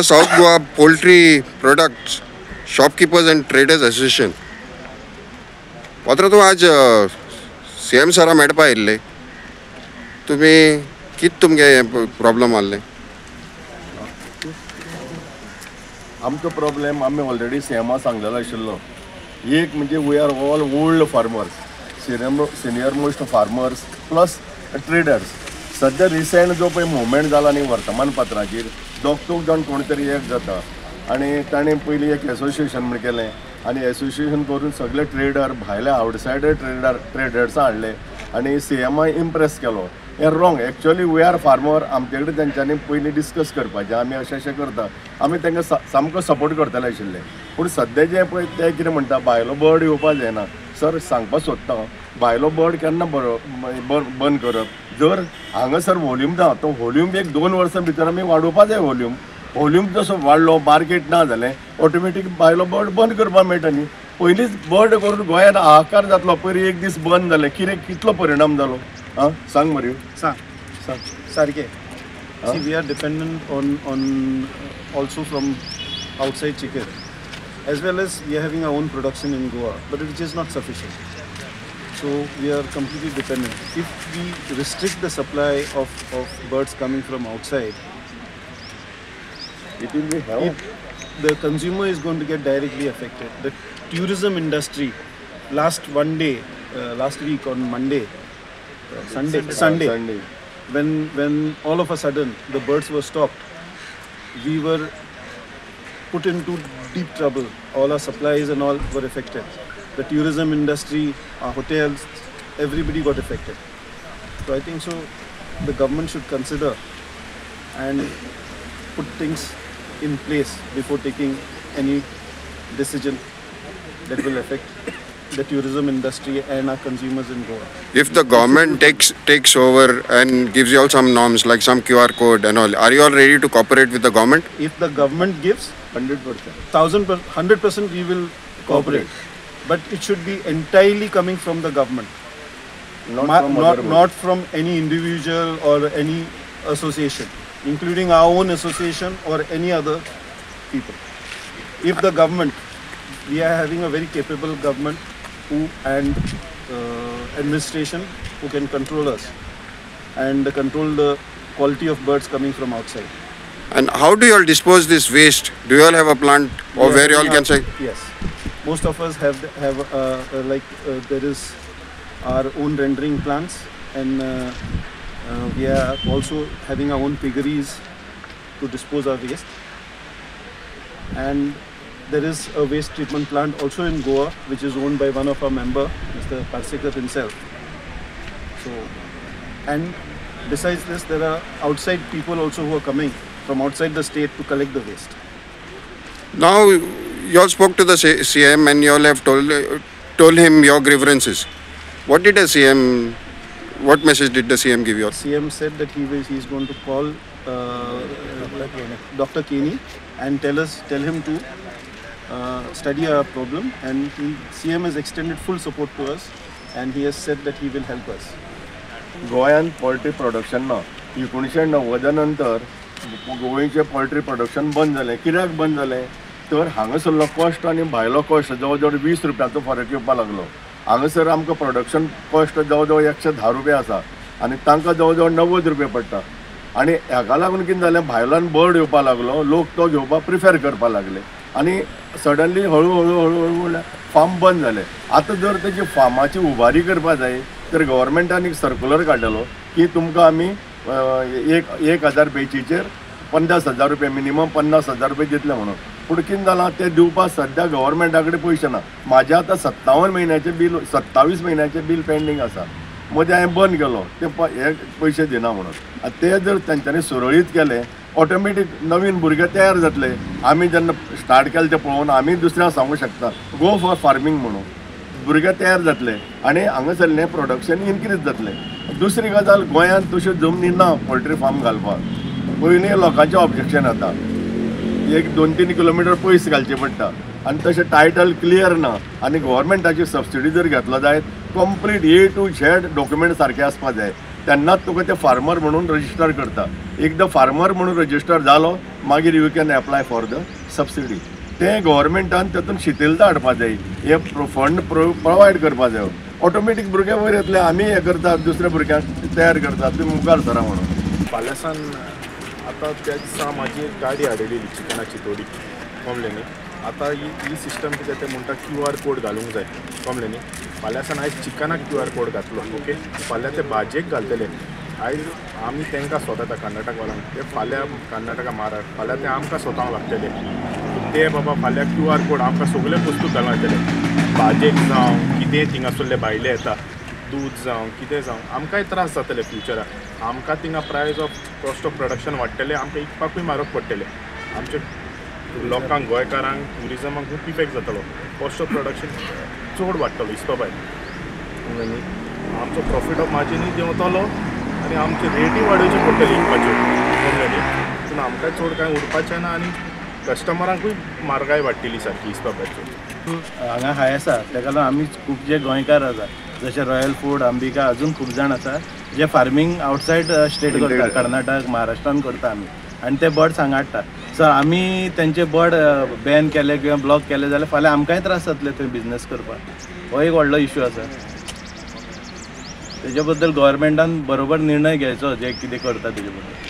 South Goa poultry products shopkeepers and traders association. पात्र तूं आज सीएम सरा मेळपा आयिल्ले, तुमी कितें तुमगे प्रॉब्लम आहले? आमचो प्रॉब्लेम आमी ऑलरेडी सीएमा सांगलेलो आशिल्लो. एक म्हणजे we are all old farmers, senior most farmers plus traders. सद्या रिसेंट जो पळय मुवमेंट जाला न्ही वर्तमानपत्राचेर, दोग दोग जाण कोण तरी एक जाता आनी ताणें पयलीं एक एसोसिएशन म्हण केलें आनी एसोसिएशन करून सगळे ट्रेडर भायले आवटसायडर ट्रेडर्सां हाडले आनी सीएमाक इम्प्रेस केलो. हें wrong. Actually we are farmer. आमचे कडेन तेंच्यांनी पयलीं डिस्कस करपाचें, आमी अशें अशें करता, आमी तांकां सामको सपोर्ट करतले आशिल्ले. पूण सद्या जें पळय ते कितें म्हणटा, भायलो बर्ड येवपा जायना. सर सांगपाक सोदता, भायलो बर्ड केन्ना बंद करप? जर हांगासर वॉल्यूम ना, तो वॉल्यूम एक 2 वर्सां भितर आमी वाडोवपा जाय. वॉल्यूम जसो वाडलो, मार्केट ना जालें, ऑटोमॅटीक भायलो बर्ड बंद करपाक मेळटा न्ही. पयलींच बर्ड करून गोंयांत हाहाकार जातलो. पयलीं एक दीस बंद जालें, कितें कितलो परिणाम जालो? आं सांग मरे, सांग सांग सारकें. See, we are dependent on also from outside chicken, as well as we are having our own production in Goa, but it is not sufficient. So we are completely dependent. If we restrict the supply of birds coming from outside, it will be hell. The consumer is going to get directly affected. The tourism industry, last one day, last week on Monday, Sunday, when all of a sudden the birds were stopped, we were put into deep trouble. All our supplies and all were affected. The tourism industry, our hotels, everybody got affected. So I think so the government should consider and put things in place before taking any decision that will affect the tourism industry and our consumers in Goa. If the government takes over and gives you all some norms like some QR code and all, are you all ready to cooperate with the government? If the government gives 100%, 1000%, we will cooperate. But it should be entirely coming from the government, not from any individual or any association, including our own association or any other people. If the government, we are having a very capable government who and administration who can control us and control the quality of birds coming from outside. And how do you all dispose this waste? Do you all have a plant or where you all can say? Yes, most of us have there is our own rendering plants, and we are also having our own piggeries to dispose our waste. And there is a waste treatment plant also in Goa, which is owned by one of our member, Mr. Parsekar himself. So, and besides this, there are outside people also who are coming from outside the state to collect the waste. Now, you all spoke to the CM and you all have told him your grievances. What did the CM, what message did the CM give you all? CM said that he is going to call Dr. Keni and tell him to study our problem, and CM has extended full support to us and he has said that he will help us. गोंयांत poultry production ना. 1990 नंतर गोंयचें poultry production बंद जालें. कित्याक बंद जालें? तर हांगासरलो कॉस्ट आनी भायलो कॉस्ट जवळ जवळ 20 रुपयांचो फरक येवपाक लागलो. हांगासर आमकां प्रोडक्शन कॉस्ट जवळ जवळ 110 रुपया आसा आनी तांकां जवळ जवळ 90 रुपया पडटा. आनी हाका लागून कितें जालें, भायल्यान बर्ड येवपाक लागलो, लोक तो घेवपाक प्रिफर करपाक लागले आनी सडनली हळू हळू हळू हळू म्हणल्यार फार्म बंद जाले. आतां जर तेजी फार्माची उबारी करपाक जाय तर गव्हर्मेंटान एक सर्कुलर काडलेलो की तुमकां आमी 1000 बेचीचेर 50,000 रुपया, मिनिमम 50,000 रुपया दितले म्हणून. पूण कितें जालां, तें दिवपाक सद्या गव्हर्मेंटा कडेन पयशे ना. म्हाजें आतां 57 म्हयन्याचें बील, 27 म्हयन्याचें बील पेंडींग आसा. मदीं हांवें बंद केलो, ते हे पयशे दिना म्हणून. आतां ते जर तेंच्यांनी सुरळीत केले, ऑटोमॅटीक नवीन भुरगे तयार जातले. आमी जेन्ना स्टार्ट केलें तें पळोवन आमी दुसऱ्यांक सांगूंक शकता, गो फॉर फार्मींग म्हणून. भुरगे तयार जातले आनी हांगासरलें प्रोडक्शन इनक्रीज जातलें. दुसरी गजाल, गोंयांत तश्यो जमनी ना पोल्ट्री फार्म घालपाक. पयलीं लोकांचें ऑब्जेक्शन येता, एक 2-3 किलोमिटर पयस घालचें पडटा आनी तशें टायटल क्लियर ना. आनी गव्हर्मेंटाची सबसिडी जर घेतलो जायत, complete A to Z document सारके आसपा जाय. तेन्नाच तुका ते फार्मर म्हणून रजिस्टर करता. एकदां फार्मर म्हणून रजिस्टर जालो मागीर you can apply for the subsidy. तें गव्हर्मेंटान तातूंत शिथिलता हाडपा जाय, हे फंड प्रोवायड करपा जाय. ऑटोमॅटीक भुरगे वयर येतले, आमी हें करतात दुसऱ्या भुरग्यांक तयार करतात, तुमी मुखार सरा म्हणून. फाल्यां सान आतां त्या दिसा म्हाजी एक गाडी हाडलेली चिकनाची थोडी, कळ्ळें न्ही. आतां ही सिस्टम कितें तें म्हणटा क्यू आर कोड घालूंक जाय, कळ्ळें न्ही. फाल्यां सान आयज चिकनाक क्यू आर कोड घातलो, ओके, फाल्यां ते भाजयेक घालतले. आयज आमी तांकां सोदता कर्नाटकवाल्यांक, ते फाल्यां कर्नाटका महाराष्ट्र, फाल्यां ते आमकां सोदूंक लागतले. ते बाबा फाल्यां क्यू आर कोड आमकां सगळे वस्तू घालूंक लागतले, भाजयेक जावं कितें थिंगासरले भायले येता, दूद जावं कितें जावं, आमकांय त्रास जातले फ्युचराक. आमकां थिंगा price of cost of production वाडटलें, आमकां इकपाकूय म्हारग पडटलें. आमच्या लोकांक, गोंयकारांक, ट्युरिजमाक खूब इफेक्ट जातलो. कॉस्ट ऑफ प्रोडक्शन चड वाडटलो हिसपा भायर. आमचो प्रॉफीट ऑफ मार्जिनूय देंवतलो आनी आमची रेटूय वाडोवची पडटली इकपाच्यो, कळ्ळें न्ही. पूण आमकां चड कांय उरपाचें ना आनी कस्टमरांकूय म्हारगाय वाडटली सारकी हिसपा भायर. हांगा हाय आसा ताका लागून आमी खूब जे गोंयकार आसा जशे रॉयल फूड, अंबिका, अजून खूब जाण आसा जे फार्मींग आवटसायड स्टेट करता, कर्नाटक, महाराष्ट्रान करता आमी, आनी ते बर्ड्स हांगा हाडटा. सो आमी तेंचे बर्ड बॅन केले किंवा ब्लॉक केले जाल्यार फाल्यां आमकांय त्रास जातले थंय बिजनस करपाक. हो एक व्हडलो इशू आसा. तेजे बद्दल गव्हर्मेंटान बरोबर निर्णय घेवचो जे कितें करता तेजे बद्दल.